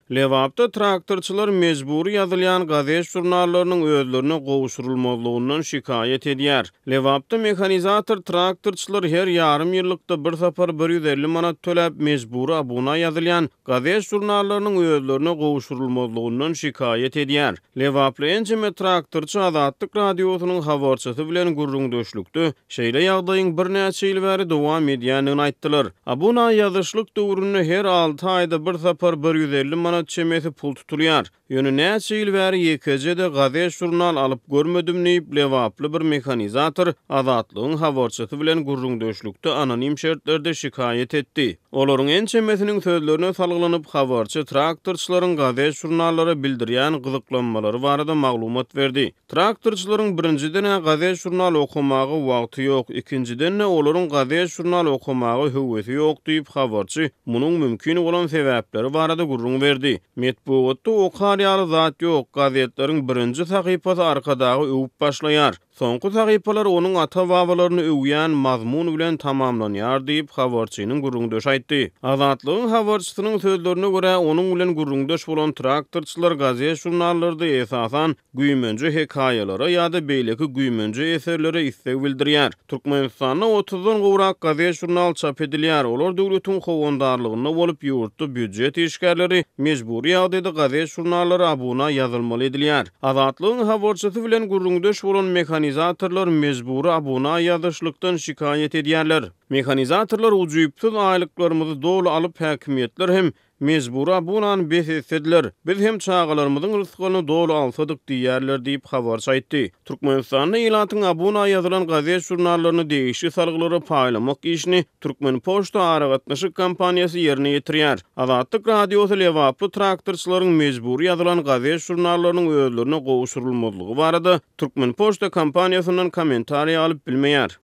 Lebapda traktorçylar mejbury ýazylýan gazet-žurnallarynyň özlerine gowşurylmazlygyndan şikaýat edýär. Lebapda mehanizator traktorçylar her ýarym ýyllykda bir sapar 150 manat töläp mejbury abuna ýazylýan gazet-žurnallarynyň özlerine gowşurylmazlygyndan şikaýat edýär. Lebaply ençeme traktorçy Azatlyk Radiosynyň habarçysy bilen gürrüňdeşlikde şeýle ýagdaýyň birnäçe ýyl bäri dowam edýändigini aýtdylar. Abuna ýazyşlyk döwründe her alty aýda bir sapar 150 manat çemesi pul tutulýar. Ýöne näçe ýyl bäri ýekeje-de gazet-žurnal alyp görmedim diýip, lebaply bir mehanizator Azatlygyň habarçysy bilen gürrüňdeşlikde anonim şertlerde şikaýat etdi. Olaryň ençemesiniň sözlerine salgylanyp, habarçy traktorçylaryň gazet-žurnallara bildirýän gyzyklanmalary barada maglumat berdi. Traktorçylaryň birinjiden-ä gazet-žurnal okamaga wagty ýok, ikinjiden-de olaryň gazet-žurnal okamaga höwesi ýok diýip, habarçy munuň mümkin bolan sebäpleri barada gürrüň berdi. Metbugatda okar ýaly zat ýok, gazetleriň birinji sahypasy Arkadagy öwüp başlaýar. Soňky sahypalar onuň ata-babalaryny öwýän mazmun bilen tamamlanýar diýip, habarçynyň gürrüňdeşi aýtdy. Azatlygyň habarçysynyň sözlerine görä, onuň bilen gürrüňdeş bolan traktorçylar gazet-žurnallarda esasan güýmenje hekaýalara ýa-da beýleki güýmenje eserlere isleg bildirýär. Türkmenistanda otuzdan gowrak gazet-žurnal çap edilýär, olar döwletiň howandarlygynda bolup, ýurtda býujet işgärleri mejbury ýagdaýda gazet-žurnallara abuna ýazylmaly edilýär. Azatlygyň habarçysy bilen gürrüňdeş bolan mehanizatorlar mejbury abuna ýazyşlykdan şikaýat edýärler. Mehanizatorlar ujypsyz aýlyklarymyzy doly alyp, häkimiýetler hem mejbury abunany bes etsediler, biz hem çagalarymyzyň rysgalyny doly alsadyk diýýärler diýip, habarçy aýtdy. Türkmenistanda ilatyň abuna ýazylan gazet-žurnallaryny degişli salgylara paýlamak işini Türkmenpoçta aragatnaşyk kompaniýasy ýerine ýetirýär. Azatlyk Radiosy lebaply traktorçylaryň mejbury ýazylan gazet-žurnallarynyň özlerine gowşurylmazlygy barada Türkmenpoçta kompaniýasyndan kommentariý alyp bilmeýär.